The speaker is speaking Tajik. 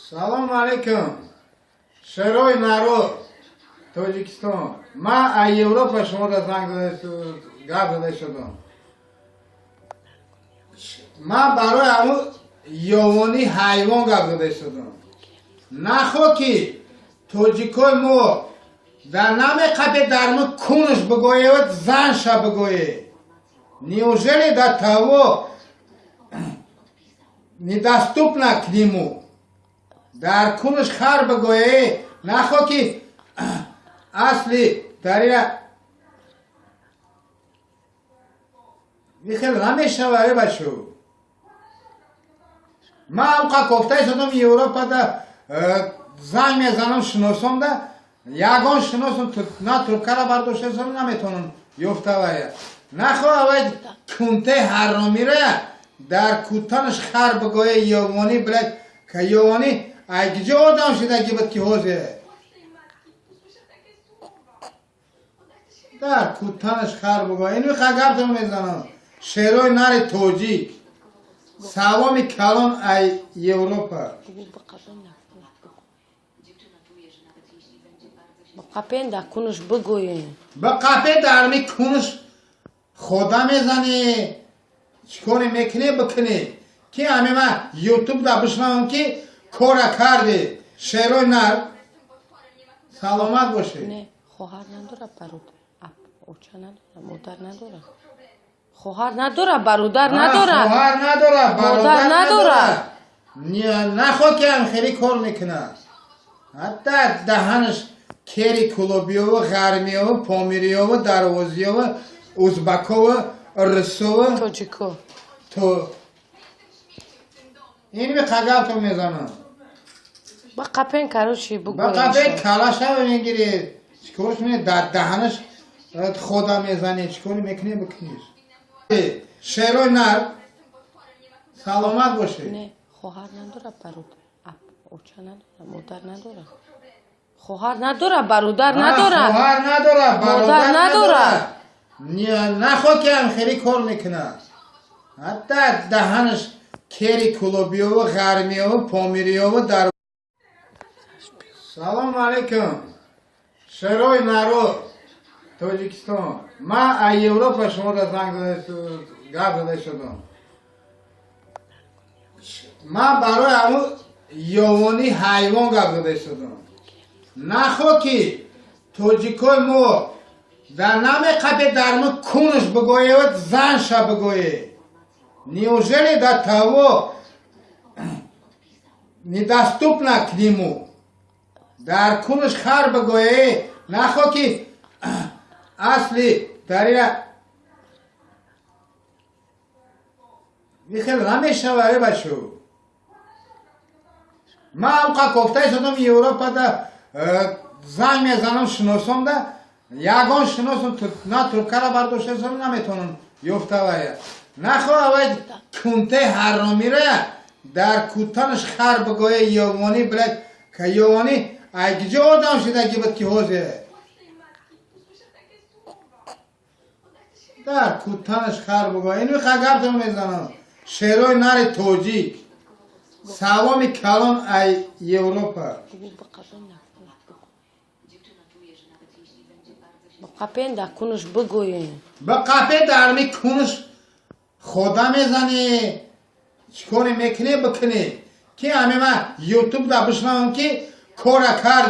Салом алейкум, шерои народ Тоҷикистон. Ман аз Европа шуморо занг гап зада шудам. Ман барои ҳамун ёвонии ҳайвон гап зада шудам. Нахо ки тоҷикои мо дар намеқапе дарму кунш бигӯед, занша бигӯед. Неужели до того недоступна к нему? Дар кунш хар бигӯе, нахо ки асли дар ина хел намешава, э бачо. Ман ҳамқа кофтаи шудам Европада, занг мезанам шиносомда, ягон шиносам на трубкара бардоштасам, наметавонам ёфтавая. Нахо авай кунте ҳаромира дар кутанаш хар бигӯе, ёвонӣ, блядь, ка ёвонӣ ай киҷо одам шидаги буд ки ҳозир дар кутанаш хар бигӯе. Ину гаптон мезанам, шерои нари тоҷик. Саломи калон ай Европа. Ба қапен дар кунуш бигӯе. Ба қапе дарми кунуш хода мезанӣ, чӣ коре мекунӣ, бикунӣ, ки ҳами ман ютуб да бишнавам, ки кора карди, шерои нар. Саломат бошед. Не, хоҳар надора, бародар, оча надора, модар надора. Хоҳар надора, бародар надора. Хоҳар надора, бародар Модар надора. Нахо ки ҳам хеле кор мекунад, ҳатта даҳанаш кери кулобиёву, ғармиёву, помириёву, дарвозиёву, узбакову, русову. Тоҷико. То ин ми қагавто мезанам. Ба қапен, короче, Ба бигӯе. қапе калаша мегиред, чикорш мекунед, дар даҳанаш хода мезанед, чикори мекунед, бикунед, шерои нар. Саломат бошед. Не, хоҳар надора, бародар, оча надора, модар надора. Хоҳар надора, бародар надора. Хоҳар надора, бародар Модар надора. Нахо ки ҳам хеле кор мекунад, ҳатта даҳанаш кери кулобиёву, ғармиёву, помириёву дар. Салом алейкум, шерои народ Тоҷикистон. Ман аз Европа шуморо занг гап зада шудам. Ман барои ҳамун ёвонии ҳайвон гап зада шудам. Нахо ки тоҷикои мо дар намеқапе дарму кунш бигӯед, занша бигӯе. Неужели до того недоступна к нему? Дар кунш хар бигӯе, нахо ки асли дар ина хел намешава, э бачо. Ман ҳамқа кофтаи шудам Европада, занг мезанам шиносомда, ягон шиносам на трубкара бардоштасам, наметавонам ёфтавая. Нахо авай кунте ҳаромира дар кутанаш хар бигӯе, ёвонӣ, блядь, ка ёвонӣ ай киҷо одам шидаги буд ки ҳозир дар кутанаш хар бигӯе. Ину гаптон мезанам, шерои нари тоҷик. Саломи калон ай Европа. Ба қапен дар кунуш бигӯе. Ба қапе дарми кунш хода мезанӣ, чикоре мекунӣ, бикунӣ, ки ҳами ман ютуб да бишнавам, ки кора кард.